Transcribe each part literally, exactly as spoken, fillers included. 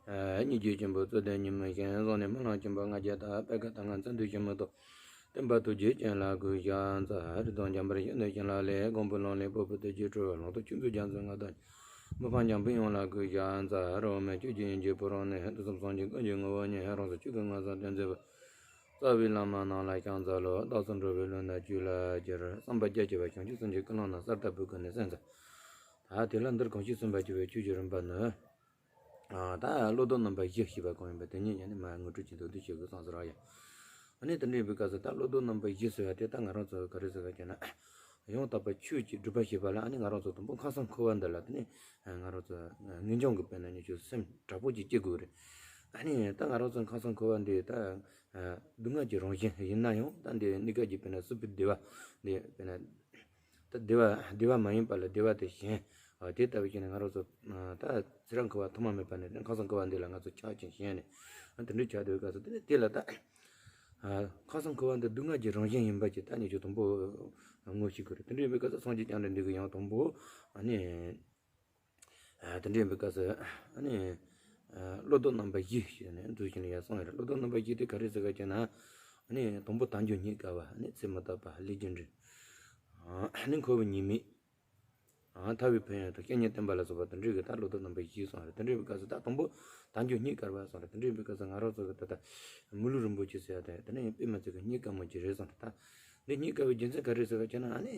སྙིང་རྗེ་ཆེན་པོ་རྩོད་ལྡན་ཉི་མ་བཞིན། བཟང་ནི་སྨོན་ལམ་ཆེན་པོ་ལྔ་བརྒྱ་དང་། པད་དཀར་ལྟར་ངང་བརྩོན་འགྲུས་ཆེན་མོ་དང་། བསྟན་པ་ཐུགས་རྗེ་ཅན་ལ་གུས་ཕྱག་འཚལ། རིགས་དང་མཉམ་པར་ཞི་བདེ་ཞིང་ལ་ལས། གོང་བུ་ལོང་ལས་སྤོབས་པའི་ཐུགས་རྗེ་སྤྲོ། ལོངས་སྤྱོད་ཆོས་ཚུལ་རྒྱ་མཚོའི་མངའ་བདག་མི་ཕམ་འཇམ་དཔལ་དབྱངས་ལ་གུས་ཕྱག་འཚལ། འོག་མིན་ཆོས་ཀྱི་དབྱིངས་ཀྱི་ཕ་རོལ་ནས། དུས་གསུམ་སངས་རྒྱས་ཀུན་གྱི་ངོ་བོ་ཉིད། རང་གཟུགས་ཆོས་སྐུའི་མངོན་སུམ་མཛད་པ། རྩ་བའི་བླ་མ་རྣམས་ལ་ཕྱག་འཚལ་ལོ། བདག་སོགས་འགྲོ་བའི་ལུས་ནི་ཆོས་ལ་སྦྱར། བསམ་པ་རྒྱ་ཆེ་བ་བྱང་ཆུབ་སེམས་ཀྱི་ཀུན་སློང་རྣམས། གསལ་དག་པོས་ཀུན་ནས་གསལ་མཛད། ད་དེ་ལ་འདིར་གང་ཞིག་གསུངས་པ་བཅུ་པའི་ཆོས་ཀྱི་རིམ་པ་ནི། ཨ། ད་བློ་ལྡོག་རྣམ་པ་བཞི་ཞེས་པ་གང་ཡིན་པ་དེ་ཉིད་ཀྱང་ནི་མར་ངོ་སྤྲོད་ཅིག་མདོར་བསྡུས་ཤིག་གི་གསུངས་ཟེར་བ་ཡིན། ཨ་ནི་དེ་འདྲ་ཡིན་པའི་སྐབས་སུ་ད་བློ་ལྡོག་རྣམ་པ་བཞི་ཟེར་བ་དེ་ད་ང་རང་ཚོ་ག་རེ་ཟེར་བ་ཅེ་ན། ཡང་དག་པའི་ཆོས་ཀྱི་སྒྲུབ་པ་ཞེས་པ་ལ། ཨ་ནི་ང་རང་ཚོ་དང་པོ་ཁམས་གསུམ་འཁོར་བ་འདི་ལ་དེ་ནི་ང་རང་ཚོ་ངེས་འབྱུང་གི་དཔེར་ན་ཉིད་ཀྱི་སེམས་དྲག་པོ་ཅིག་སྐྱེ་དགོས་རེད། ཨ་ནི་ད་ང་རང་ཚོ་ཁམས་གསུམ་འཁོར་བ་འདི་ད་སྡུག་བསྔལ་གྱི་རང་བཞིན་ཡིན་ན་ཡང་། ད་འདི་གནས་སྐབས་ཀྱི་དཔེར་ན་སྲིད་པའི་བདེ་བ་འདི་དཔེར་ན། ད་བདེ་བ་བདེ་བ་མ་ཡིན་པ་ལ་བདེ་བ་དེ་གཞན། ཨ། དེ་ལྟ་བུ་བྱས་ནས་ང་རང་ཚོ་ད་ཚེ་རབས་འཁོར་བ་ཐོག་མ་མེད་པ་ནས་ཁམས་གསུམ་འཁོར་བ་འདི་ལ་ང་ཚོ་ཆགས་ཅིང་ཞེན་ནས། ཨ། དེ་འདྲའི་ཆགས་བསྡད་པའི་སྐབས་སུ་དེ་ནས་དེ་ལ་ད་ཁམས་གསུམ་འཁོར་བ་འདི་སྡུག་བསྔལ་གྱི་རང་བཞིན་ཡིན་པ་ཅིག་ད་ནི་ཆོས་དང་པོ་ངོ་ཤེས་དགོས་རེད། དེ་འདྲ་ཡིན་པའི་སྐབས་སུ་སངས་རྒྱས་བཅོམ་ལྡན་འདས་ཀྱིས་ཡང་དང་པོ། ཨ་ནི། ཨ། དེ་འདྲ་ཡིན་པའི་སྐབས་སུ། ཨ་ནི། ཨ། བློ་ལྡོག་རྣམ་པ་བཞི་ཞེས་ནས་འདུག་ཅིང་ཡང་གསུངས་ཡོད་རེད། བློ་ལྡོག་རྣམ་པ་བཞི་དེ་ག་རེ་ཟེར་ག་ཅེ་ན། ཨ་ནི་དང་པོ་དལ་འབྱོར་རྙེད་དཀའ་བ། ཨ་ནི་ཚེ་མི་རྟག་པ། ལས་རྒྱུ་འབྲས། ཨ་ནི་འཁོར་བའི་ཉེས་དམིགས། ཨ། ཐར་པའི་ཕན་ཡོན་དང་སྐྱབས་གནས་བསྟེན་པ་ལ་སོགས་པ་དེ་འདྲ་གི་ད་བློ་ལྡོག་རྣམ་པ་བཞི་གསུངས་ཡོད་རེད། དེ་འདྲ་ཡིན་པའི་སྐབས་སུ་ད་དང་པོ་དལ་འབྱོར་རྙེད་དཀའ་བ་གསུངས་རེད། དེ་འདྲ་ཡིན་པའི་སྐབས་སུ་ང་རང་ཚོ་གི་ད་ལྟ་མི་ལུས་རིན་པོ་ཆེ་ཟེར་ཡ་དེ། དེ་ནས་དཔེ་མ་ཚད་ཀྱི་རྙེད་དཀའ་མོ་ཅིག་རེད་གསུངས་རེད། ད་འདི་རྙེད་དཀའ་བའི་རྒྱུ་མཚན་ག་རེ་ཟེར་བ་ཅེ་ན། ཨ་ནི།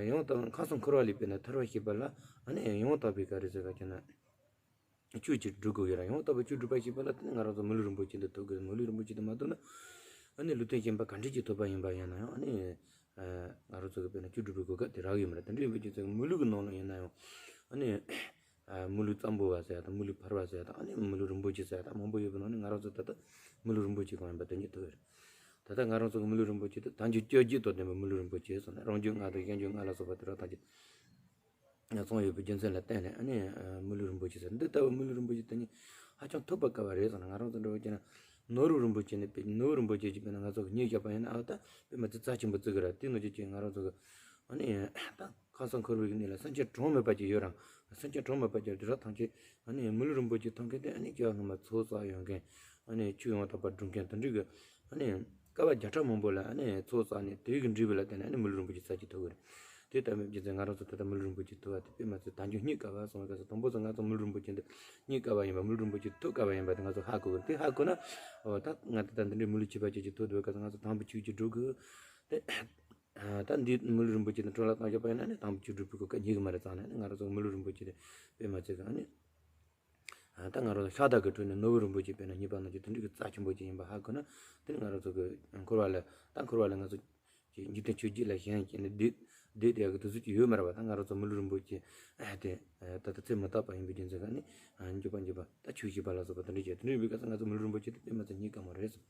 ཡང་དག་ཁམས་གསུམ་འཁོར་བ་ལས་དཔེར་ན་ཐར་བ་ཞེས་པ་ལ། ཨ་ནི་ཡང་དག་པའི་ག་རེ་ཟེར་བ་ཅེ་ན། ཆོས་ཅིག་སྒྲུབ་དགོས་ཡོད་ར། ཡང་དག་པའི་ཆོས་སྒྲུབ་པ་ཞེས་པ་ལ་དེ་ནི་ང་རང་ཚོ་མི་ལུས་རིན་པོ་ཆེ་འདི་ཐོབ་དགོས། མི་ལུས་རིན་པོ་ཆེ་འདི་མ་ཐོབ་ན། ཨ་ནི་ལུས་རྟེན་གཞན་པ་ག་འདྲ་ཅིག་ཐོབ་པ་ཡིན་པ་ཡིན་ན་ཡང་། ཨ་ནི། ཨ། ང་རང་ཚོ་གི་དཔེར་ན་ཆོས་སྒྲུབ་པའི་གོ་སྐབས་དེ་རག་ཡོད་མ་རེད། དེ་འདྲ་ཡིན་པའི་རྒྱུ་མཚན་གྱིས་མི་ལུས་ཀྱི་ནང་ལ་ཡིན་ན་ཡང་། ཨ་ནི། ཨ། མི་ལུས་ཙམ་པོ་བ་ཟེར་ཡ་དང་། མི་ལུས་ཕལ་བ་ཟེར་ཡ་དང་། ཨ་ནི་མི་ལུས་རིན་པོ་ཆེ་ཟེར་ཡ་དང་མང་པོ་ཡོད་པའི་ནང་ནས་ང་རང་ཚོ་ད་ལྟ་མི་ལུས་རིན་པོ་ཆེ་གང་ཡིན་པ་དེ་ཉིད་ཐོབ་ཡོད་རེད། ད་ལྟ་ང་རང་ཚོ་གི་མི་ལུས་རིན་པོ་ཆེ་དེ་དལ་འབྱོར་བཅོ་བརྒྱད་དང་ལྡན་པའི་མི་ལུས་རིན་པོ་ཆེ་ཟེར་ནས། རང་རྒྱུད་ལྔ་དང་གཞན་རྒྱུད་ལྔ་ལ་སོགས་པ་དེ་ར་ཐམས་ཅད་གསུངས་ཡོད་པའི་རྒྱུ་མཚན་ལ་བརྟེན་ནས། ཨ་ནི། ཨ། མི་ལུས་རིན་པོ་ཆེ་ཟེར། འདི་ལྟ་བུའི་མི་ལུས་རིན་པོ་ཆེ་དེ་ཉིད་ཧ་ཅང་ཐོབ་པ་དཀའ་བ་རེད་ཟེར་ན། ང་རང་ཚོ་འདྲ་བོ་བྱས་ན་ནོར་བུ་རིན་པོ་ཆེ་ནི། དཔེ་ནོར་བུ་རིན་པོ་ཆེ་ཅིག་དཔེར་ན་ང་ཚོ་གིས་རྙེད་བཞག་པ་ཡིན་ན། ཨ། ད་དཔེ་མ་ཚད་རྩ་ཆེན་པོ་བརྩི་གི་ར། དེ་ནང་བཞིན་ཅིག་ང་རང་ཚོ་གི། ཨ་ནི། ད་ཁམས་གསུམ་འཁོར་བའི་གནས་ལ་སེམས་ཅན་གྲངས་མེད་པ་ཅིག་ཡོད་ར། སེམས་ཅན་གྲངས་མེད་པ་ཅིག་དེ་ར་ཐམས་ཅད། ཨ་ནི་མི་ལུས་རིན་པོ་ཆེ་ཐོབ་མཁན་དེ། ཨ་ནི་སྐྱེ་བ་སྔ་མ་ཚོགས་བསགས་ཡོད་མཁན། ཨ་ནི་ཆོས་ཡང་དག་པར་སྒྲུབ་མཁན་དེ་འདྲ་གི། ཨ་ནི། དཀའ་བ་བརྒྱ་ཕྲག་མང་པོ་ལ་ཨ་ནི་ཚོགས་བསགས་ནས་དེ་གི་འབྲས་བུ་ལ་བརྟེན་ནས་ཨ་ནི་མི་ལུས་རིན་པོ་ཆེ་ས་ཅིག་ཐོབ་གི་རེད། དེ་ལྟ་བུའི་རྒྱུ་མཚན་ང་རང་ཚོ་ད་ལྟ་མི་ལུས་རིན་པོ་ཆེ་ཐོབ་པ་དེ་དཔེ་མ་ཚད་དལ་འབྱོར་རྙེད་དཀའ་བ་གསུངས་པའི་སྐབས་སུ། དང་པོ་ཚོ་ང་ཚོ་མི་ལུས་རིན་པོ་ཆེ་འདི་རྙེད་དཀའ་བ་ཡིན་པ། མི་ལུས་རིན་པོ་ཆེ་ཐོབ་དཀའ་བ་ཡིན་པ་དེ་ང་ཚོ་ཧ་གོ་གི་རེད། དེ་ཧ་གོ་ན། འོ། ད་ང་ད་ལྟ་འདི་འདྲའི་མི་ལུས་ཆེ་བ་ཅིག་ཅིག་ཐོབ་བསྡད་པའི་སྐབས་སུ་ང་ཚོ་དམ་པའི་ཆོས་ཅིག་སྒྲུབ་དགོས། དེ། ཨ། ད་འདི་མི་ལུས་རིན་པོ་ཆེ་དེ་འཕྲོ་བརླག་བཏང་བཞག་པ་ཡིན་ན་ནི་དམ་པའི་ཆོས་སྒྲུབ་པའི་གོ་སྐབས་རྙེད་གི་མ་རེད་ཙང་ནས། ཨ་ནི་ང་རང་ཚོ་མི་ལུས་རིན་པོ་ཆེ་དེ་དཔེ་མ་ཚད་གི། ཨ་ནི། ཨ། ད་ང་རང་ཚོ་ཤ་སྟག་གི་ཁྲོད་ནས་ནོར་བུ་རིན་པོ་ཆེ་དཔེར་ན་རྙེད་པ་ནང་བཞིན་དེ་འདྲ་གི་རྩ་ཆེན་པོ་ཅིག་ཡིན་པ་ཧ་གོ་ན། དེ་ནི་ང་རང་ཚོ་གི་འཁོར་བ་ལ། ད་འཁོར་བ་ལ་ང་ཚོ་གི་འཇིག་རྟེན་ཆོས་བརྒྱད་ལ་ཞེན་བྱས་ནས་བསྡད་བསྡད་བསྡད་ཡག་གི་དུས་ཚོད་ཅིག་ཡོད་མ་རེད་པ། ད་ང་རང་ཚོ་མི་ལུས་རིན་པོ་ཆེ། ཨ། དེ། ཨ། ད་ལྟ་ཚེ་མི་རྟག་པ་ཡིན་པའི་རྒྱུ་མཚན་གྱིས་ནི། ཨ། འགྱོད་པ་འགྱོད་པ། ད་ཆོས་བྱེད་པ་ལ་སོགས་པ་དེ་འདྲ་བྱས། དེ་འདྲ་ཡིན་པའི་སྐབས་སུ་ང་ཚོ་མི་ལུས་རིན་པོ་ཆེ་དེ་དཔེ་མ་ཚད་རྙེད་དཀའ་མོ་རེད་གསུངས།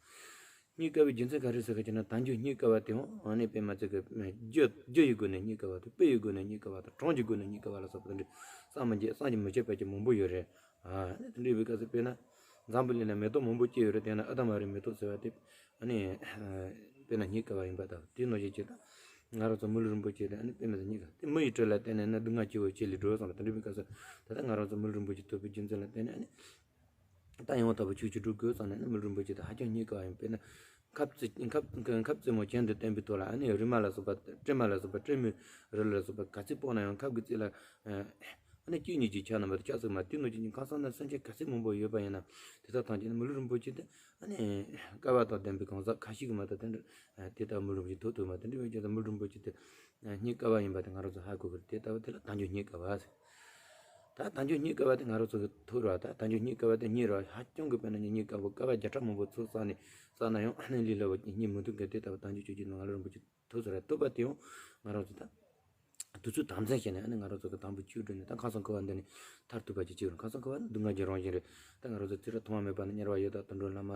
རྙེད་དཀའ་བའི་རྒྱུ་མཚན་ག་རེ་ཟེར་ག་ཅེ་ན། དལ་འབྱོར་རྙེད་དཀའ་བ་དེ་ཡང་ཨ་ནི་དཔེ་མ་ཚད་གི་རྒྱུ་རྒྱུ་ཡི་སྒོ་ནས་རྙེད་དཀའ་བ་དང་། དཔེ་ཡི་སྒོ་ནས་རྙེད་དཀའ་བ་དང་། གྲངས་ཀྱི་སྒོ་ནས་རྙེད་དཀའ་བ་ལ་སོགས་པ་དེ་འདྲ་བསམ་མི་ཁྱབ། བསམ་གྱིས་མི་ཁྱབ་པ་ཅིག་མང་པོ་ཡོད་རེད། ཨ་ནི་དེ་འདྲ་ཡིན་པའི་སྐབས་སུ་དཔེར་ན་འཛམ་བུ་གླིང་ན་མེ་ཏོག་མང་པོ་སྐྱེས་ཡོད་རེད། དེ་ན་ཨ་དམ་རིའི་མེ་ཏོག་ཟེར་བ་དེ་ཨ་ནི་དཔེར་ན་རྙེད་དཀའ་བ་ཡིན་པ་དང་། དེ་ནང་བཞིན་བྱས་ད་ང་རང་ཚོ་མི་ལུས་རིན་པོ་ཆེ་དེ་ཨ་ནི་དཔེ་མ་ཚད་རྙེད་དཀའ། དེ་མི་ཡི་གྲལ་ལ་བརྟེན་ནས་ནི་སྡུག་བསྔལ་ཆེ་བའི་ཆེད་ལས་འགྲོ་གསུངས་ལ། དེ་འདྲ་ཡིན་པའི་སྐབས་སུ་ད་ལྟ་ང་རང་ཚོ་མི་ལུས་རིན་པོ་ཆེ་ཐོབ་པའི་རྒྱུ་མཚན་ལ་བརྟེན་ནས་ཨ་ནི། ད་ཡང་དག་པའི་ཆོས་ཅིག་སྒྲུབ་དགོས་བསམ་ནས་ནི་མི་ལུས་རིན་པོ་ཆེ་དེ་ཧ་ཅང་རྙེད་དཀའ་བ་ཡིན། དཔེར་ན་ཁབ་རྩེ་ཁབ་ཁབ་རྩེ་མོ་གྱེན་དུ་བསྟན་པའི་ཐོག་ལ། ཨ་ནི་རི་མ་ལ་སོགས་པ། སྲན་མ་ལ་སོགས་པ། སྲན་མའི་རི་ལ་སོགས་པ་ག་ཚད་སྤུངས་ན་ཡང་ཁབ་ཀྱི་རྩེ་ལ་ཨ་ནི་ཅི་ཉིད་ཀྱི་ཆ་རྣམ་པ་དེ་ཆགས་སྲིད་མ། དེ་ནང་བཞིན་ཁམས་གསུམ་ན་སེམས་ཅན་ག་ཚད་མང་པོ་ཡོད་པ་ཡིན་ན། དེ་དག་ཐམས་ཅད་ནི་མི་ལུས་རིན་པོ་ཆེ་དེ་ཨ་ནི་སྐལ་བ་དང་ལྡན་པའི་གང་ཟག་ཁ་ཤས་ཀྱིས་མ་གཏོགས་དེ་འདྲ་དེ་ལྟ་བུ་མི་ལུས་རིན་པོ་ཆེ་ཐོབ་ཐུབ་མ། དེ་འདྲ་བའི་རྒྱུ་དང་མི་ལུས་རིན་པོ་ཆེ་དེ་རྙེད་དཀའ་བ་ཡིན་པ་དེ་ང་རང་ཚོ་ཧ་གོ་གི་རེད། དེ་ལྟ་བུ་དེ་ལ་དལ་འབྱོར་རྙེད་དཀའ་བ་ཟེར། ད་དལ་འབྱོར་རྙེད་དཀའ་བ་དེ་ང་རང་ཚོ་གི་ཐོབ་ར། ད་དལ་འབྱོར་རྙེད་དཀའ་བ་དེ་རྙེད་ར་ཧ་ཅང་གི་དཔེར་ན་རྙེད་དཀའ་བ། སྐལ་བ་བརྒྱ་ཕྲག་མང་པོ་ཚོགས་བསགས་ནས་བསགས་ན་ཡང་ཨ་ནི་ལས་སླ་བོ་རྙེད་མི་ཐུབ་མཁན་དེ་ལྟ་བུ་དལ་འབྱོར་ཆོས་ཅན་དེ་ང་ལུས་རིན་པོ་ཆེ་ཐོབ་ས་རེད། ཐོབ་པ་དེ་ཡང་ང་རང་ཚོ་ད་དུས་ཚོད་དམ་འཛིན་བྱས་ནས་ཨ་ནི་ང་རང་ཚོ་གི་དམ་པའི་ཆོས་སྒྲུབ་ནས་ད་ཁམས་གསུམ་འཁོར་བ་འདི་ནས་ཐར་ཐུབ་པ་ཅིག་བྱེད་དགོས། ཁམས་གསུམ་འཁོར་བ་ནི་སྡུག་བསྔལ་གྱི་རང་བཞིན་རེད། ད་ང་རང་ཚོ་ཚེ་རབས་ཐོག་མ་མེད་པ་ནས་དམྱལ་བ་ཡི་དྭགས་དུད་འགྲོ་ལྷ་མ་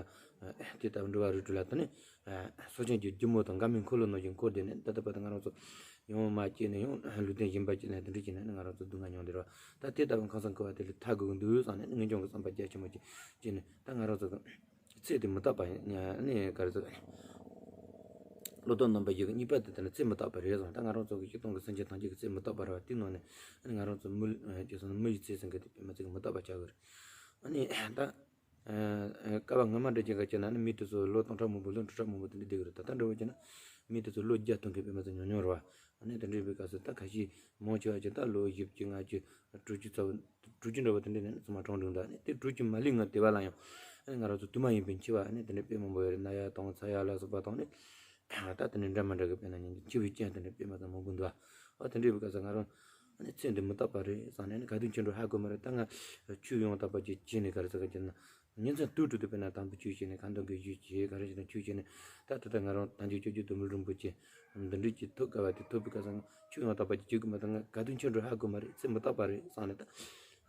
དེ་ལྟ་བུ་འགྲོ་བ་རིགས་དྲུག་ལ་དེ་ནས་སྲོག་ཆགས་ཀྱི་སྒྱུ་མ་དང་འགལ་མེད་འཁོར་ལོ་ནང་བཞིན་འཁོར་བསྡད་ནས། ད་ལྟ་བར་དུ་ང་རང་ཚོ་ཡང་མ་སྐྱེས་ནས་ཡང་ལུས་རྟེན་གཞན་པ་ཅིག་ལ་དེ་འདྲ་བྱས་ནས་ནི་ང་རང་ཚོ་སྡུག་བསྔལ་མྱོང་བསྡད་རེད་བ། ད་དེ་ལྟ་བུ་ཁམས་གསུམ་འཁོར་བ་དེ་ལས་ཐར་དགོས་ཀྱི་འདུག་བསམ་ནས་ངེས་འབྱུང་གི་བསམ་པ་རྒྱ་ཆེན་པོ་ཅིག་བྱས་ནས། ད་ང་རང་ཚོ་གི་ཚེ་དེ་མི་རྟག་པ་ཡིན་ནི་ག་རེ་ཟེར། བློ་ལྡོག་རྣམ་པ་བཞི་གི་གཉིས་པ་དེ་དེ་ནི་ཚེ་མི་རྟག་པ་རེད་བསམ། ད་ང་རང་ཚོ་གི་སྤྱིར་བཏང་གི་སེམས་ཅན་ཐམས་ཅད་ཀྱི་ཚེ་མི་རྟག་པ་རེད་བ། དེའི་ནང་ནས་ང་རང་ཚོ་མི་ལུས་ཀྱི་སོང་ན་མི་ཡི་ཚེ་ཟེར་མཁན་དེ་དཔེ་མ་ཚད་གི་མི་རྟག་པ་ཆགས་ཀྱི་རེད། ཨ་ནི་ད་སྐབས་སྔ་མ་འདྲ་ཅིག་ག་བྱས་ན་ནི་མི་དེ་ཚོ་ལོ་སྟོང་ཕྲག་མང་པོ་ལོ་དྲུག་ཕྲག་མང་པོ་དེ་འདྲ་བསྡད་ཀྱི་རེད། ད་ལྟ་འདྲ་བོ་བྱས་ན་མི་དེ་ཚོ་ལོ་བརྒྱ་སྟོང་གི་དཔེ་མ་ཚད་ཉུང་ཉུང་རེད་བ། ཨ་ནི་དེ་འདྲ་བའི་སྐབས་སུ་ད་ཁ་ཤས་མང་ཆེ་བ་ཅིག་ད་ལོ་བཞི་བཅུ་ལྔ་བཅུ་དྲུག་ཅུ་ཚ་བོ་དྲུག་ཅུ་འདྲ་བོ་དེ་འདྲ་ནས་ཚང་མ་གྲོངས་འགྲོ་འདུག་ཨ་ནི་དེ་དྲུག་ཅུ་མ་ལུས་སྔ་དེ་བ་ལ་ཡང་ཨ་ནི་ང་རང་ཚོ་དུས་མ་ཡིན་པའི་འཆི་བ་ཨ་ནི་དེ་འདྲ་དཔེ་མང་པོ་ཡོད་རེད། ན་ཡ་དང་ཚ་ཡ་ལ་སོགས་པ་དང་ནི། ད་དེ་ནས་འདྲ་མི་འདྲ་གི་དཔེར་ན་ཉིན་གྱི་འཆི་བའི་རྐྱེན་དེ་འདྲ་དཔེ་མ་ཚད་མང་པོ་འདུག་ཨ་དེ་འདྲའི་བུ་ག་ས་ང་རང་ཨ་ནི་ཚེ་འདི་མི་རྟག་པ་རེད་བསམ་ནས་ཨ་ནི་ག་དུས་འཆི་འགྲོ་ཧ་གོ་མ་རེད། ད་ང་ཆོས་ཡང་དག་པ་ཅིག་བྱས་ནས་ག་རེ་ཟེར་ག་ཅེ་ན་ཉིན་མཚན་དུས་དྲུག་ཏུ་དཔེར་ན་དམ་པའི་ཆོས་བྱས་ནས་ཁ་འདོན་གྱི་ཞུས་བྱས་ག་རེ་བྱས་ན་ཆོས་བྱས་ནས་ད་ད་ལྟ་ང་རང་དམ་ཆོས་སྤྱོད་བརྒྱུད་དུ་མི་རིན་པོ་ཆེ་འདི་འདྲའི་ཅིག་ཐོབ་དཀའ་བ་དེ་ཐོབ་པའི་ག་ས་ང་ཆོས་ཡང་དག་པ་ཅིག་བྱེད་དགོས་མ་ད་ང་ག་དུས་འཆི་འགྲོ་ཧ་གོ་མ་རེད། ཚེ་མི་རྟག་པ་རེད་བསམ་ནས་ད།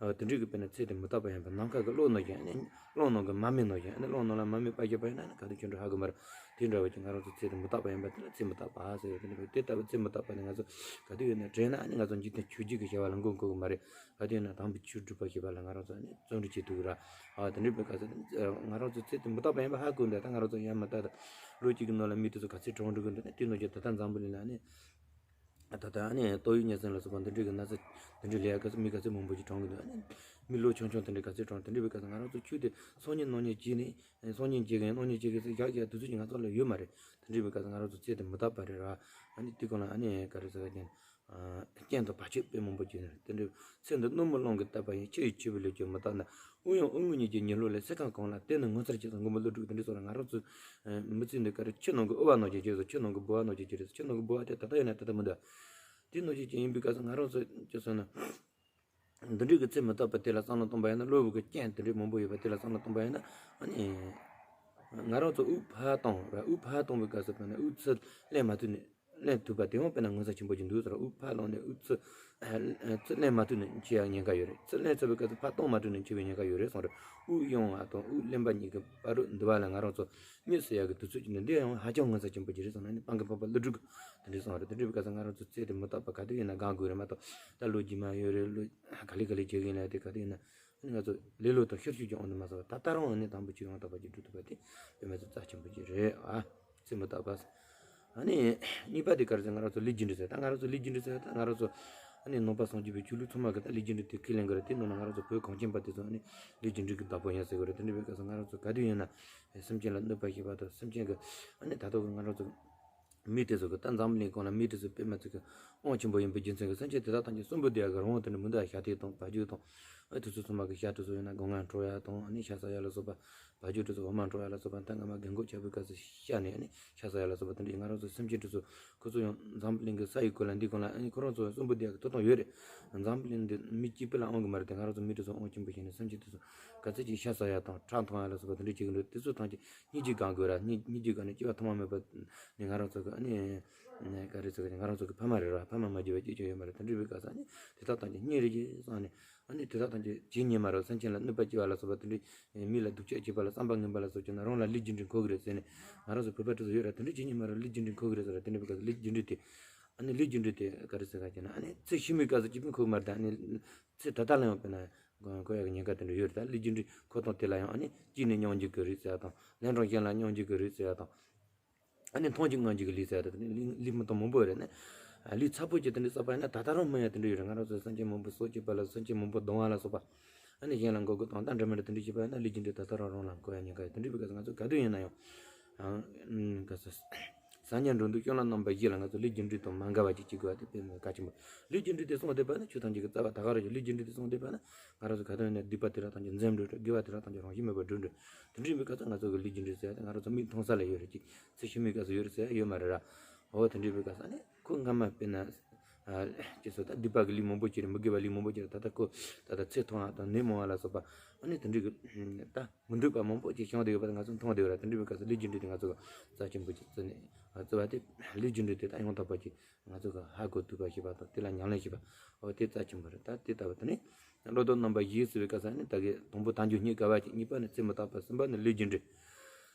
ཨ་དེ་འདྲའི་གི་དཔེར་ན་ཚེ་དེ་མི་རྟག་པ་ཡིན་པ་ནམ་མཁའ་གི་གློག་ནང་བཞིན་ཨ་ནི་གློག་ནང་གི་མར་མེ་ནང་བཞིན་ཨ་ནི་གློག་ནང་ལ་མར་མེ་སྤར་བཞག་པ་ཡིན་ན་ཨ་ནི་ག་དུས་འཆི་འགྲོ་ཧ་གོ་མ་རེད། དེ་འདྲ་བ་ཅིག་ང་རང་ཚོ་ཚེ་དེ་མི་རྟག་པ་ཡིན་པ་དེ་ལ་ཚེ་མི་རྟག་པ་ཟེར་བ་དེ་འདྲ་བ་དེ་ལྟ་བུ་ཚེ་མི་རྟག་པ་ནི་ང་ཚོ་ག་དུས་ཡིན་ན་དྲན་ན་ཨ་ནི་ང་ཚོ་འཇིག་རྟེན་ཆོས་བརྒྱད་ཀྱི་བྱ་བ་ལ་མགོ་འཁོར་གི་མ་རེད། ག་དུས་ཡིན་ན་དམ་པའི་ཆོས་སྒྲུབ་པ་བྱེད་པ་ལ་ང་རང་ཚོ་ཨ་ནི་བརྩོན་འགྲུས་བྱེད་ཐུབ་གི་ར། ཨ་དེ་འདྲའི་བའི་སྐབས་སུ་ང་རང་ཚོ་ཚེ་དེ་མི་རྟག་པ་ཡིན་པ་ཧ་གོ་འདྲ་ད་ང་རང་ཚོ་ཡང་མི་རྟག་ད་ལོ་གཅིག་གི་ནང་ལ་མི་དེ་ཚོ་ག་ཚོད་གྲོངས་འགྲོ་གི་འདུག་ན་དེ་ནང་བཞིན་ད་ལྟ་འཛམ་བུ་གླིང་ལ་ཨ་ནི། ད་ལྟ་ཨ་ནི་ཏོག་དབྱིབས་ནད་སེལ་ལ་སོགས་པ་འདི་འདྲའི་གི་ན་ཚ་འདི་འདྲའི་ལས་ཀ་ཚོ་མི་ག་ཚོད་མང་པོ་ཞིག་གྲོངས་གི་འདུག་ཨ་ནི་མི་ལོ་ཆུང་ཆུང་དེ་འདྲའི་ག་ཚོད་གྲོངས་དེ་འདྲའི་བའི་སྐབས་སུ་ང་རང་ཚོ་ཆོས་དེ་སང་ཉིན་གནངས་ཉིན་བྱས་ནས་སང་ཉིན་བྱེད་གི་ཡིན་གནངས་ཉིན་བྱེད་གི་ཟེར་བཞག་བཞག་དུས་ཚོད་ཀྱི་ང་ཚོ་ལ་ཡོད་མ་རེད། དེ་འདྲའི་བའི་སྐབས་སུ་ང་རང་ཚོ་ཚེ་དེ་མི་རྟག་པ་རེད་ར། ཨ་ནི་དེ་གོང་ལ་ཨ་ནི་ག་རེ་ཟེར་བ་ཀྱང་རྐྱེན་དང་བར་ཆད་དཔེ་མང་པོ་བྱུང་ནས་དེ་འདྲའི་ཚེ་འདི་རྣོ་མོ་རླུང་གིས་བཏབ་པ་ཡིན། ཕྱི་ཡི་འཆི་བའི་ལས་ཀྱང་མི་རྟག་ན། དབུགས་ཡང་དབུགས་ངུ་གཉིས་ཀྱི་ཉི་ལོགས་ལས། སྲིད་ཁམས་གང་ལ་བལྟས་ན་ངོ་མཚར་ཆེ་ཟེར། མགོན་པོ་ཀླུ་སྒྲུབ་དེ་འདྲའི་སོགས་ལ་ང་རང་ཚོ་མི་ཚེ་འདི་ག་རེ་ཆུ་ནང་གི་དབུ་བ་ནང་བཞིན་བྱས་སོ། ཆུ་ནང་གི་ལྦུ་བ་ནང་བཞིན་བྱས་སོ། ཆུ་ནང་གི་ལྦུ་བ་དེ་ད་ལྟ་ཡིན་ན་ད་ལྟ་མི་འདུག་དེ་ནང་བཞིན་ཅིག་ཡིན་པའི་སྐབས་སུ་ང་རང་ཚོ་ཅི་སོང་ན། འདི་འདྲའི་གི་ཚེ་མི་རྟག་པ་དེ་ལ་བསམ་བློ་གཏོང་པ་ཡིན་ན་གློ་བུར་གི་རྐྱེན་དེ་འདྲའི་མང་པོ་ཡོད་པ་དེ་ལ་བསམ་བློ་གཏོང་པ་ཡིན་ན་ཨ་ནི། ང་རང་ཚོ་དབུགས་ཕར་གཏོང་ར་དབུགས་ཕར་གཏོང་བའི་སྐབས་སུ་དཔེར་ན་དབུགས་ཚུར་ལེན་མ་ཐུབ་ནས་ལེན་ཐུབ་པ་དེ་ཡང་དཔེར་ན་ངོ་མཚར་ཆེན་པོ་ཅིག་འདུག་ཟེར། དབུགས་ཕར་བླངས་ནས་དབུགས་ཚུར་ཚུར་ལེན་མ་ཐུབ་ནས་འཆི་ཡག་ཉེན་ཁ་ཡོད་རེད། ཚུར་ལེན་ཚར་བའི་སྐབས་སུ་ཕར་གཏོང་མ་ཐུབ་ནས་འཆི་བའི་ཉེན་ཁ་ཡོད་རེད་གསུངས་རེད། དབུགས་གཡེང་བ་དང་དབུགས་ལེན་པ་གཉིས་ཀྱི་བར་དུ་འདུ་བ་ལ་ང་རང་ཚོ་གཉིད་སད་ཡག་གི་དུས་ཚོད་ཅིག་འདུག་འདི་ཡང་ཧ་ཅང་ངོ་མཚར་ཆེན་པོ་ཅིག་རེད་གསུངས་ནས་ནི་སྤང་གི་འཕགས་པ་ཀླུ་སྒྲུབ་ཀྱིས་དེ་འདྲ་གསུངས་རེད། དེ་འདྲའི་བའི་སྐབས་སུ་ང་རང་ཚོ་ཚེ་དེ་མི་རྟག་པ་ག་དུས་ཡིན་ན་སྒང་དགོས་རེད་མ་གཏོགས་ད་ལོ་རྗེས་མ་ཡོད་རེད། ལོ་ག་ལེ་ག་ལེ་བྱེད་ཀྱི་ཡིན་ལབ་དེ་ག་དུས་ཡིན་ན། ཨ་ནི་ང་ཚོ་ལེ་ལོ་དང་ཤོར་ཤུགས་ཀྱང་འོང་དུ་མ་སོང་བ་ད་ལྟ་རང་ཨ་ནི་དམ་པའི་ཆོས་ཡང་དག་པ་ཅིག་སྒྲུབ་ཐུབ་པ་དེ་དཔེ་མི་སྲིད་རྩ་ཆེན་པོ་ཅིག་རེད་ཨ། ཚེ་མི་རྟག་པ། ཨ་ནི་གཉིས་པ་དེ་ག་རེ་ཟེར། ང་རང་ཚོ་ལས་རྒྱུ་འབྲས་ཟེར། ད་ང་རང་ཚོ་ལས་རྒྱུ་འབྲས་ཟེར་ད་ང་རང་ཚོ་ཨ་ནི་ནང་པ་སངས་རྒྱས་པའི་ཆོས་ལུགས་ཚང་མ་གི་ད་ལས་རྒྱུ་འབྲས་དེ་ཁས་ལེན་གི་རེད། དེ་ནང་ན་ང་རང་ཚོ་བོད་གངས་ཅན་པ་དེ་ཚོ་ཨ་ནི་ལས་རྒྱུ་འབྲས་ཀྱི་བདག་པོ་ཡིན་ཟེར་གི་རེད། དེ་འདྲ་བའི་སྐབས་སུ་ང་རང་ཚོ་ག་དུས་ཡིན་ན་སེམས་ཅན་ལ་གནོད་པ་བྱེད་པ་དང་སེམས་ཅན་གི་ཨ་ནི་ད་ལྟ་གི་ང་རང་ཚོ། མི་དེ་ཚོ་གི་ད་འཛམ་བུ་གླིང་སྒང་ལ་མི་དེ་ཚོ་དཔེ་མ་ཚིག་གི་དབང་ཆེན་པོ་ཡིན་པའི་རྒྱུ་མཚན་གྱིས་སེམས་ཅན་དེ་དག་ཐམས་ཅད་གསོན་པོ་བསྡད་ཡག་གི་རང་དབང་དེ་འདྲ་མི་འདུག་ཤ་ཐལ་དང་བ་རྒྱུག་དང་། ཨ་དེ་ཚོ་ཚང་མ་གི་ཤ་དེ་ཚོ་ཡིན་ན་སྒོ་ང་འཕྲོག་ཡག་དང་ཨ་ནི་ཤ་ཟ་ཡག་ལ་སོགས་པ་བ་རྒྱུག་དེ་ཚོ་འོ་མ་འཕྲོག་ཡག་ལ་སོགས་པ་ད་སྔ་མ་རྒན་གོག་ཆགས་པའི་སྐབས་སུ་ཤ་ནས་ཨ་ནི་ཤ་ཟ་ཡག་ལ་སོགས་པ་དེ་འདྲ་ང་རང་ཚོ་སེམས་ཅན་དེ་ཚོ་ཁོ་ཚོ་ཡང་འཛམ་བུ་གླིང་གི་ས་ཡི་གོ་ལ་འདིའི་གོ་ལ་ཨ་ནི་ཁོ་རང་ཚོ་གསོན་པོ་བསྡད་ཡག་གི་ཐོབ་ཐང་ཡོད་རེད། འཛམ་བུ་གླིང་འདི་མི་གཅིག་པུ་ལ་དབང་གི་མ་རེད་དེ་ང་རང་ཚོ་མི་དེ་ཚོ་དབང་ཆེན་པོ་བྱས་ནས་སེམས་ཅན་དེ་ཚོ་ག་ཚོད་ཅིག་ཤ་ཟ་ཡག་དང་ཁྲག་འཐུང་ཡག་ལ་སོགས་པ་དེ་འདྲ་བྱེད་ཀྱི་འདུག་དེ་ཚོ་ཐམས་ཅད་སྙིང་རྗེ་སྒང་དགོས་ར། སྙིང་སྙིང་རྗེ་སྒང་ནས་སྐྱེ་བ་ཐོག་མ་མེད་པ་ནས་ང་རང་ཚོ་གི་ཨ་ནི་ག་རེ་ཟེར་གི་ང་རང་ཚོ་གི་ཕ་མ་རེད་ར། ཕ་མ་མ་བརྗེད་པ་ཅིག་ཀྱང་ཡོད་མ་རེད། དེ་འདྲ་བའི་སྐབས་སུ་ཨ་ནི་དེ་དག་ཐམས་ཅད་སྙིང་རེ་རྗེ་བསམ་ནས་ཨ་ནི་དེ་དག་ཐམས་ཅད་ཇི་སྙེད་མ་རུང་སེམས་ཅན་ལ་གནོད་པ་སྐྱེལ་བ་ལ་སོགས་པ་དེ་འདྲའི་མི་ལ་སྡུག་ཅག་བྱེད་པ་ལ་བསམ་པ་ངན་པ་ལ་སོགས་ཀྱང་ན་རང་ལ་ལས་རྒྱུ་འབྲས་འཁོར་གི་རེད་ཟེར་ནས་ང་རང་ཚོ་བོད་པ་དེ་ཚོ་ཡོད་ར། དེ་འདྲ་ཇི་སྙེད་མ་རུང་ལས་རྒྱུ་འབྲས་འཁོར་གི་རེད་ཟེར་ར། དེ་འདྲ་བའི་སྐབས་སུ་ལས་རྒྱུ་འབྲས་དེ་ཨ་ནི་ལས་རྒྱུ་འབྲས་དེ་ག་རེ་ཟེར་ག་ཅེ་ན་ཨ་ནི་ཚེ་ཕྱི་མའི་སྐབས་སུ་ཅི་ཕན་འཁོར་གི་མ་རེད། ད་ཨ་ནི་ཚེ་ད་ལྟ་ལ་ཡང་དཔེར་ན་འཁོར་ཡག་གི་ཉེན་ཁ་དེ་འདྲ་ཡོད་རེད། ད་ལས་རྒྱུ་འབྲས་འཁོར་སྟངས་དེ་ལ་ཡང་ཨ་ནི་གཅིག་ནས་སྙོམས་འཇུག་གི་རེད་ཟེར་ཡག་དང་ལན་གྲངས་གཞན་ལ་སྙོམས་འཇུག་གི་རེད་ཟེར་ཡག་དང་། ཨ་ནི་མཐོང་ཆོས་མངོན་གྱུར་གྱི་ལས་ཟེར་ཡག་དང་ལས་ལས་མི་དང་མང་པོ་ཡོད་རེད་ནི། ལས་ཚ་པོ་ཅིག་དེ་འདྲ་བསགས་པ་ཡིན་ན་ད་ལྟ་རང་མི་ཡང་དེ་འདྲ་ཡོད་རེད། ང་རང་ཚོ་སེམས་ཅན་མང་པོ་སྲོག་བཅད་པ་ལ་སེམས་ཅན་མང་པོ་གདུང་བ་ལ་སོགས་པ། ཨ་ནི་གཞན་ལ་མགོ་སྐོར་དང་ད་འདྲ་མི་འདྲ་དེ་འདྲ་བྱེད་པ་ཡིན་ན་ལས་རྒྱུ་འབྲས་ད་ལྟ་རང་རང་ལ་འཁོར་ཡག་ཉེན་ཁ་ཡོད། དེ་འདྲ་བའི་སྐབས་སུ་ང་ཚོ་ག་དུས་ཡིན་ན་ཡང་ཨང་ག་ས་སངས་རྒྱས་འགྲོ་འདུག་སྤྱོད་ལམ་རྣམ་པ་བཞི་ལ་ང་ཚོ་ལས་རྒྱུ་འབྲས་དང་མ་འགལ་བ་ཅིག་བྱེད་དགོས་པ་དེ་དཔེ་མི་གལ་ཆེན་པོ། ལས་རྒྱུ་འབྲས་དེ་སྲུང་བསྡད་པ་ན་ཆོས་ཐམས་ཅད་ཀྱི་རྩ་བ་ད་ག་རང་ཞིག་ལས་རྒྱུ་འབྲས་དེ་སྲུང་བསྡད་པ་ན་ང་རང་ཚོ་ག་དུས་ཡིན་ན་སྡིག་པ་དེ་དག་ཐམས་ཅད་འཛེམ་འགྲོ་འགྲོ། དགེ་བ་དེ་དག་ཐམས་ཅད་རང་བཞིན་མེད་པར་འགྲུབ་འགྲོ། དེ་འདྲའི་བའི་སྐབས་སུ་ང་ཚོ་གི་ལས་རྒྱུ་འབྲས་ཟེར་ཡག་དེ་ང་རང་ཚོ་མིག་མཐོང་ས་ལ་ཡོད་རེད་ཅིག་ཚེ་ཕྱི་མའི་སྐབས་སུ་ཡོད་རེད་ཟེར་ཡག་ཡོད་མ་རེད་ར། འོ་དེ་འདྲའི་བའི་སྐབས་སུ་ཨ་ནི་ཁོ་སྔ་མ་དཔེར་ན། ཅེས་སོགས་ད་སྡིག་པ་གི་ལས་མང་པོ་བྱས་རེད། མི་དགེ་བ་ལས་མང་པོ་བྱས་རེད། ད་ལྟ་ཁོ་ད་ལྟ་ཚེ་ཐུང་བ་དང་ནད་མང་བ་ལ་སོགས་པ་ཨ་ནི་དེ་འདྲའི་གི་ད་མི་འདོད་པ་མང་པོ་ཅིག་བྱུང་བསྡད་ཡོད་པ་ང་ཚོ་མཐོང་བསྡད་ཡོད་ར། དེ་འདྲའི་བའི་སྐབས་སུ་ལས་རྒྱུ་འབྲས་དེ་ང་ཚོ་རྩ་ཆེན་པོ་ཅིག་བརྩི་ནས་བརྩི་བ་དེ་ལས་རྒྱུ་འབྲས་དེ་ད་ཡང་དག་པ་ཅིག་ང་ཚོ་གི་ཧ་གོ་ཐུབ་པ་ཞིག་པ་དང་དེ་ལ་ཉམས་ལེན་བྱེད་པ་འོ་དེ་རྩ་ཆེན་པོ་རེད། ད་དེ་ལྟ་བུ་དེ་ནི་བློ་ལྡོག་རྣམ་པ་བཞི་ཟེར་བའི་སྐབས་སུ་ནི་ད་གི་དང་པོ་དལ་འབྱོར་རྙེད་དཀའ་བ་ཅིག་གཉིས་པ་ནི་ཚེ་མི་རྟག་པ། གསུམ་པ་ནི་ལས་རྒྱུ་འབྲས།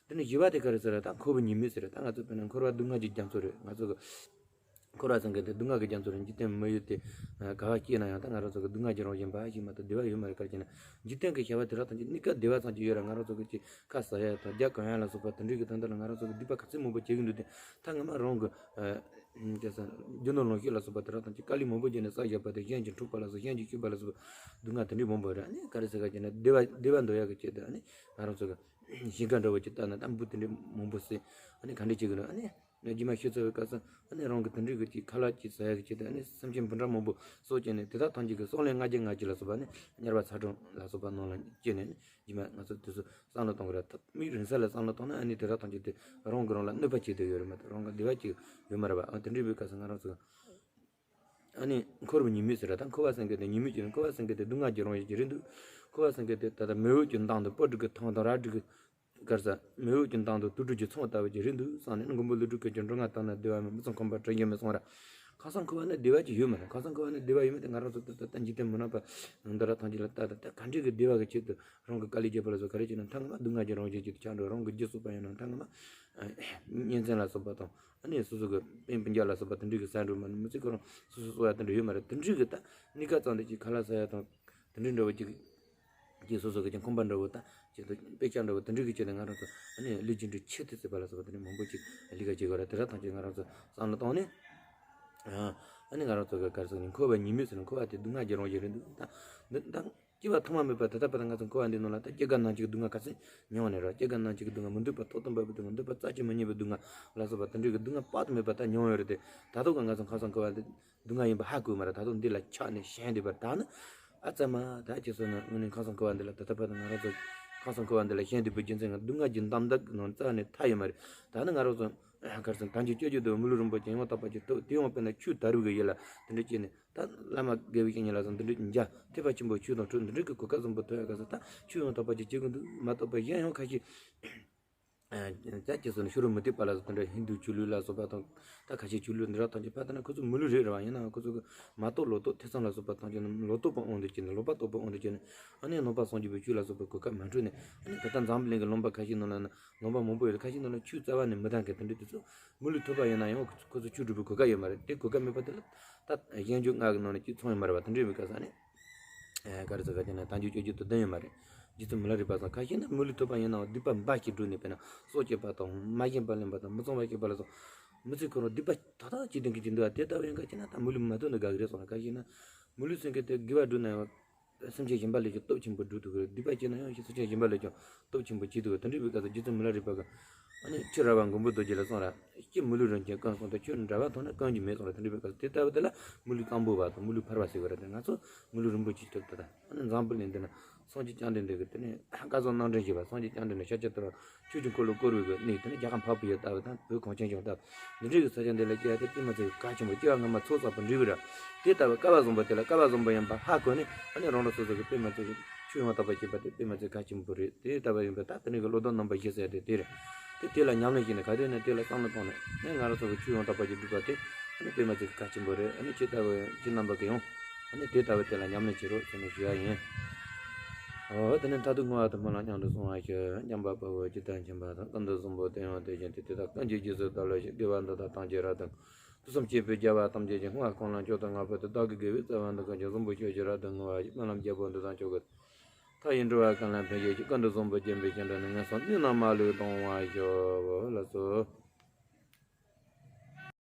དེ་ནི་བཞི་པ་དེ་ག་རེ་ཟེར་ད་འཁོར་བའི་ཉེས་དམིགས་ཟེར། ད་ང་ཚོ་དཔེར་ན་འཁོར་བ་སྡུག་བསྔལ་གྱི་རྒྱ་མཚོ་རེད། ང་ཚོ་གི་འཁོར་བ་ཟེར་མཁན་དེ་སྡུག་བསྔལ་གྱི་རྒྱ་མཚོ་རེད། འཇིག་རྟེན་མི་ཡུལ་དེ་ག་བ་སྐྱེས་ན་ཡང་ད་ང་རང་ཚོ་གི་སྡུག་བསྔལ་གྱི་རང་བཞིན་འབའ་ཞིག་མ་གཏོགས་བདེ་བ་ཡོད་མ་རེད། ག་རེ་བྱས་ན་འཇིག་རྟེན་གྱི་བྱ་བ་དེ་ར་ཐམས་ཅད་གནས་སྐབས་བདེ་བ་ཙམ་ཅིག་ཡོད་ར། ང་རང་ཚོ་གི་ཅིག་ཁ་ཟ་ཡ་དང་རྒྱ་གོན་ཡ་ལ་སོགས་པ་དེ་འདྲའི་གི་དོན་དག་ལ་ང་རང་ཚོ་གི་སྡིག་པ་ག་ཚོད་མང་པོ་བྱེད་ཀྱི་འདུག་དེ་ད་སྔ་མ་རང་གི་ཨ་ཅི་ཟེར་རྒྱུ་ནོར་ལོངས་སྤྱོད་ལ་སོགས་པ་དེ་དག་ཐམས་ཅད་དཀའ་ལས་མང་པོ་བརྒྱབ་ནས་བསགས་བཞག་པ་དང་། གཞན་གྱིས་འཕྲོག་པ་ལ་སོགས། གཞན་གྱིས་བཤུས་པ་ལ་སོགས་པ་སྡུག་བསྔལ་དེ་འདྲའི་མང་པོ་རེད། ཨ་ནི་ག་རེ་ཟེར་ག་ཅེ་ན་བདེ་བ་བདེ་བ་འདོད་ཡག་གི་ཆེད་དུ། ཨ་ནི་ང་རང་ཚོ་གི་ཞིང་ཁ་འདྲ་བོ་ཅིག་བཏབ་ན་ད་འབུ་དེ་འདྲའི་མང་པོ་བསད། ཨ་ནི་ག་འདྲ་བྱེད་གི་རེད། ཨ་ནི་རྗེས་མ་ཤི་ཚར་བའི་སྐབས་སུ་ཨ་ནི་རང་གི་དེ་འདྲའི་གི་ཅིག་ཁ་ལག་ཅིག་ཟ་ཡག་གི་ཆེད་དུ། ཨ་ནི་སེམས་ཅན་འབུམ་ཕྲག་མང་པོ་གསོད་བྱས་ནས་དེ་དག་ཐམས་ཅད་ཀྱི་སྲོག་ལན་ལྔ་བརྒྱ་ལྔ་བཅུ་ལ་སོགས་པ་ནི་དམྱལ་བ་ཚ་གྲང་ལ་སོགས་པ་ནང་ལ་སྐྱེས་ནས་ནི། རྗེས་མ་ང་ཚོ་དེ་ཚོ་བསམ་བློ་གཏོང་གི་རེད། ད་མིག་རིང་ས་ལ་བསམ་བློ་བཏང་ན་ཨ་ནི་དེ་དག་ཐམས་ཅད་དེ་རང་གི་རང་ལ་གནོད་པ་བྱེད་དུ་ཡོད་རེད་མ་གཏོགས་རང་གི་བདེ་བ་ཅིག་ཡོད་མ་རེད་པ། ཨ་དེ་འདྲའི་བའི་སྐབས་སུ་ང་རང་ཚོ་ཨ་ནི་འཁོར་བའི་ཉེས་དམིགས་ཟེར་ར། ད་འཁོར་བ་སེམས་བསྐྱེད་དེ་ཉེས་དམིགས་ཀྱི། འཁོར་བ་སེམས་བསྐྱེད་དེ་སྡུག་བསྔལ་གྱི་རང་བཞིན་ཅིག་རེད་འདུག་འཁོར་བ་སེམས་བསྐྱེད་དེ་ད་ལྟ་མེ་འོད་ཀྱི་མདངས་དང་སྤུ་གྲི་གི་ཐང་དང་རལ་གྲི་གི་གར་ས་མེ་འོད་ཀྱི་མདངས་དང་དུག་སྦྲུལ་གྱི་ཚོགས་ལྟ་བུ་ཅིག་རེད་འདུག་བསམ་ནས་མགོན་པོ་ཀླུ་སྒྲུབ་ཀྱིས་ཀྱང་འགྲོ་ལྔ་དག་ན་བདེ་བ་མེད། མི་ཚངས་ཁང་པ་གྲུ་བཞི་མེད་གསུངས་ར། ཁ་སང་འཁོར་བ་ནི་བདེ་བ་ཅིག་ཡོད་མ་རེད། ཁ་སང་འཁོར་བ་ནི་བདེ་བ་ཡོད་མེད་དེ་ང་རང་ཚོ་ད་ལྟ་འཇིག་རྟེན་མི་ནག་པ་འདི་ར་ཐམས་ཅད་ལ་ལྟ་ད་ལྟ་ག་འདྲའི་གི་བདེ་བ་གི་ཆེད་དུ་རང་གི་དཀའ་ལས་བརྒྱབ་པ་ལ་སོགས་ག་རེ་བྱས་ན་མཐའ་མ་སྡུག་བསྔལ་གྱི་རང་བཞིན་ཅིག་ཏུ་ཆགས་འགྲོ། རང་གི་རྒྱུ་གསོག་པ་ཡིན་ན་མཐའ་མ་གཉེན་ཚན་ལ་སོགས་པ་དང་ཨ་ནི་སོ་སོ་གི་སྤུན་སྤུན་ཀྱག་ལ་སོགས་པ་དེ་འདྲའི་གི་ཟ་འགྲོ་མ་ནི་མི་ཚེ་ཁོ་རང་སོ་སོ་གསོག་ཡ་དེ་འདྲ་ཡོད་མ་རེད། དེ་འདྲའི་གི་ད་གནས་སྐབས་ཙམ་དུ་ཅིག་ཁ་ལག་ཟ་ཡ་དང་དེ་འདྲའི་འདྲ་བོ་ཅིག་ཅིག་སོ་སོ་གི་ཅིག་ཁང་པ་འདྲ་བོ་ད་ཅིག་ཏུ་དཔེ་ཆ་འདྲ་བོ་དེ་འདྲའི་གི་ཆེད་དུ་ང་རང་ཚོ་ཨ་ནི་ལས་རྒྱུ་འབྲས་ཆེད་དུ་བྱེད་པ་ལ་སོགས་པ་དེ་འདྲ་མང་པོ་ཅིག་ལས་ཀ་བྱེད་དགོས་རེད། དེ་དག་ཐམས་ཅད་ང་རང་ཚོ་བསམ་བློ་བཏང་ནས་ཨ་ནི་ང་རང་ཚོ་གི་ག་རེ་ཟེར་ནས་འཁོར་བའི་ཉེས་དམིགས་ཟེར་ན་འཁོར་བ་དེ་སྡུག་བསྔལ་གྱི་རང་བཞིན་རེད་འདུག་ད་འདི་ད་སྐྱེ་བ་ཐོག་མ་མེད་པ་དེ་ལྟ་བུ་ད་ང་ཚོ་འཁོར་བ་འདི་ནང་ལ་ད་སྐྱེ་རྒ་ན་འཆི་གི་སྡུག་བསྔལ་ག་ཚོད་མྱོང་བ་ནས་ར། སྐྱེ་རྒ་ན་འཆི་གི་སྡུག་བསྔལ། མི་འདོད་པ་ཐོག་དང་བབ་པའི་སྡུག་བསྔལ། མི་འདོད་པ་རྩ་ཆེན་མི་རྙེད་པའི་སྡུག་བསྔལ་ལ་སོགས་པ་དེ་འདྲའི་གི་སྡུག་བསྔལ་དཔག་ཏུ་མེད་པ་ད་མྱོང་ཡོད་རེད་དེ། ད་ལྟ་གི་ང་ཚོ་ཁ་སང་འཁོར་བ་འདི་སྡུག་བསྔལ་ཡིན་པ་ཧ་གོ་མ་རེད། ད་དུང་འདི་ལ་ཆགས་ནས་ཞེན་བསྡད་པ་ད་ནི་ཨ་ཙི་མ་ད་ཁྱེད་ཚོ་ནི་དངོས་གནས་ཁ་སང་འཁོར་བ་འདི་ལ་ད་ལྟ་བར་དུ་ང་རང་ཚོ་ཁ་སང་འཁོར་བ་འདི་ལ་ཞེན་བསྡད་པའི་རྒྱུ་མཚན་ང་སྡུག་བསྔལ་གྱི་འདམ་དག་གི་ནང་རྩ་ནས་ཐར་ཡོད་མ་རེད། ད་ནི་ང་རང་ཚོ་ག་རེ་ཟེར་དལ་འབྱོར་སྤྱོད་བརྒྱུད་དུ་མི་ལུས་རིན་པོ་ཆེ་ཡང་དག་པར་གྱུར་ཏོ། དེ་ཡང་དཔེར་ན་ཆུ་དར་བུ་གི་ཡུལ་ལ་དེ་འདྲ་སྐྱེས་ནས་ད་བླ་མ་དགེ་བའི་བཤེས་གཉེན་ལ་སོགས་འདི་འདྲ་འཇའ་ཐེག་པ་ཆེན་པོ་ཆོས་དང་འཕྲད་འདི་འདྲ་གི་གོ་སྐབས་བཟང་པོ་ཐོབ་ཡ་ག་ས་ད་ཆོས་ཡང་དག་པར་གྱུར་སྐྱེ་དགོས་འདུག་མ་གཏོགས་པ་གཞན་ཡང་ཁ་ཤས། ད་ཅི་ཟེར་ན་ཕྱི་རོལ་མུ་སྟེགས་པ་ལ་སོགས་དེ་འདྲ་ཧིན་རྡུ་ཆོས་ལུགས་ལ་སོགས་པ་དང་ད་ཁ་ཤས་ཆོས་ལུགས་འདི་ར་ཐམས་ཅད་ཕར་བལྟས་ན་ཁོ་ཚོ་མི་ལུས་རེད་ར་བ། ཡིན་ནའང་ཁོ་ཚོ་གི་མ་རྟོགས་ལོག་རྟོག་ཐེ་ཚོམ་ལ་སོགས་པ་ཐམས་ཅད་ནི་ལོག་རྟོག་པའི་དབང་དུ་བྱས་ནས་ལོག་པ་རྟོག་པའི་དབང་དུ་བྱས་ནས་ཨ་ནི་ནང་པ་སངས་རྒྱས་པའི་ཆོས་ལ་སོགས་པའི་གོ་སྐབས་མ་འཕྲོད་ནས། ཨ་ནི་ད་ལྟ་འཛམ་བུ་གླིང་གི་ལུང་པ་ཁ་ཤས་ནང་ལ་ནི་ལུང་པ་མང་པོ་ཡོད་རེད། ཁ་ཤས་ནང་ལ་ཆོས་རྩ་བ་ནས་མི་དར་མཁན་དེ་འདྲ་དེ་ཚོ་མི་ལུས་ཐོབ་པ་ཡིན་ན་ཡང་ཁོ་ཚོ་ཆོས་སྒྲུབ་པའི་གོ་སྐབས་ཡོད་མ་རེད། དེ་གོ་སྐབས་མེད་པ་དེ་ལ་ད་གཞན་འབྱོར་ལྔ་གི་ནང་ནས་གཅིག་ཚང་ཡོད་མ་རེད་བ། དེ་འདྲ་ཡིན་པའི་སྐབས་སུ་ཨ་ནི། ཨེ་ག་རེ་ཟེར་ག་ཅེ་ན་དལ་འབྱོར་སྤྱོད་རྒྱུ་དེ་ལྡན་ཡོད་མ་རེད། རྗེ་བཙུན་མི་ལ་རས་པ་སོགས་ཁ་ཤས་ནི་མི་ལུས་ཐོབ་པ་ཡིན་ནའང་སྡིག་པ་འབའ་ཞིག་བསྒྲུབས་ནས་དཔེར་ན་སྲོག་གཅོད་པ་དང་མ་བྱིན་པ་ལེན་པ་དང་མི་གཙང་བ་བྱེད་པ་ལ་སོགས་མི་ཚེ་ཁོ་རང་སྡིག་པ་ད་ཐག་ཅིག་ལྡན་གྱི་ཅིག་འདུག་བ། དེ་ལྟ་བུ་ཡིན་ག་ཅེ་ན་ད་མི་ལུས་མ་ཐོབ་ན་དགའ་གི་རེད་སོང་ན། ཁ་ཤས་ན་མི་ལུས་སེམས་བསྐྱེད་དེ་དགེ་བ་བསྒྲུབས་ན་ཡང་སེམས་ཅན་གཞན་པ་ལས་ཀྱང་སྟོབས་ཆེན་པོ་བསྒྲུབ་ཐུབ་གི་རེད། སྡིག་པ་བྱས་ན་ཡང་སེམས་ཅན་གཞན་པ་ལས་ཀྱང་སྟོབས་ཆེན་པོ་བྱེད་ཐུབ་གི་རེད། དེ་འདྲ་བའི་སྐབས་སུ་རྗེ་བཙུན་མི་ལ་རས་པ་གིས་ཨ་ནི་ཆོས་ར་བ་མགོན་པོ་རྡོ་རྗེ་ལ་གསུངས་ར། ཁྱེད་མི་ལུས་རང་བཞིན་ཀུན་གསུངས་ཏེ་ཁྱོད་འདྲ་བ་མཐོང་ན་ཀུན་གྱི་མེད་གསུངས་ར། དེ་འདྲ་བའི་སྐབས་སུ་དེ་ལྟ་བུ་དེ་ལ་མི་ལུས་གཙང་པོ་བ་དང་མི་ལུས་ཕལ་བ་ཟེར་བ་རེད་དེ། ང་ཚོ་མི་ལུས་རིན་པོ་ཆེ་ཐོབ་ད་ལྟ་ཨ་ནི་འཛམ་བུ་གླིང་འདི་ན་སངས་རྒྱས་བཅོམ་ལྡན་འདས་ཀྱིས་དེ་ནས་བཀའ་སྩལ་གནང་དྲན་བྱས་པ། སངས་རྒྱས་བཅོམ་ལྡན་འདས་ཤཱཀྱ་ཐུབ་པ་ཆོས་ཀྱི་འཁོར་ལོ་བསྐོར་བའི་གི་གནས་དེ་ནས་རྒྱལ་ཁམས་འཕགས་པའི་ཡུལ་ལྟ་བུ་དང་བོད་གངས་ཅན་ལྗོངས་ལྟ་བུ་འདི་འདྲའི་གི་ས་ཆ་འདི་ལ་སྐྱེ་བ་དེ་དཔེ་མ་ཚད་གལ་ཆེན་པོ། སྐྱེ་བ་སྔ་མ་ཚོགས་བསགས་པ་འབྲས་བུ་ར། དེ་ལྟ་བུ་སྐལ་བ་བཟང་པོ་དེ་ལ་སྐལ་བ་བཟང་པོ་ཡིན་པ་ཧ་གོ་ནས་ཨ་ནི་རང་རང་སོ་སོ་གི་དཔེ་མ་ཚད་ཆོས་ཡང་དག་པ་བྱེད་པ་དེ་དཔེ་མ་ཚད་གལ་ཆེན་པོ་རེད། དེ་ལྟ་བུ་ཡིན་པས་ད་དེ་ནས་གི་བློ་ལྡོག་རྣམ་པ་བཞི་ཟེར་དེ་དེ་རེད། དེ་དེ་ལ་ཉམས་ལེན་བྱས་ནས་ག་དུས་ནས་དེ་ལ་བསམ་བློ་བཏང་ནས་ཨ་ནི་ང་རང་ཚོ་གི་ཆོས་ཡང་དག་པ་ཅིག་སྒྲུབ་པ་དེ་ཨ་ནི་དཔེ་མ་ཚད་གལ་ཆེན་པོ་རེད། ཨ་ནི་ཁྱེད་ལྟ་བུ་ཁྱེད་རྣམ་པ་གིས་ཡང་ཨ་ནི་དེ་ལྟ་བུ་དེ་ལ་ཉམས་ལེན་བྱེད་རོགས་ཟེར་ནས་ཞུ་ཡ་ཡིན། འོ་དེ་ནས་མཐར་ཐུག་བསྔོ་བ་དང་སྨོན་ལམ་སྙམ་དུ་གསོལ་བ་ཞུ། འཇམ་དཔལ་དཔའ་བོས་ཇི་ལྟར་མཁྱེན་པ་དང་། ཀུན་ཏུ་བཟང་པོ་དེ་ཡང་དེ་བཞིན་ཏེ། དེ་དག་ཀུན་གྱི་རྗེས་སུ་བདག་སློབ་ཅིང་། དགེ་བ་འདི་དག་ཐམས་ཅད་རབ་ཏུ་དུ་གསུམ་བྱས་པའི་རྒྱལ་བ་ཐམས་ཅད་ཀྱིས། བསྔོ་བ་ཀུན་ལ་མཆོག་ཏུ་བསྔགས་པ་དེས། བདག་གི་དགེ་བའི་རྩ་བ་འདི་ཀུན་ཀྱང་། བཟང་པོ་སྤྱོད་ཕྱིར་རབ་ཏུ་བསྔོ་བ་ཡི། སྨོན་ལམ་རྒྱལ་པོ་འདི་དག་མཆོག་གི་མཐའ་ཡས་འགྲོ་བ་ཀུན་ལ་ཕན་བྱེད་ཅིང་། ཀུན་ཏུ་བཟང་པོ་སྤྱོད་པའི་བྱང་སྒྲ་ནི། ངན་སོང་གནས་རྣམས་མ་ལུས་ལྡང་བར་ཤོག་ལགས་སོ།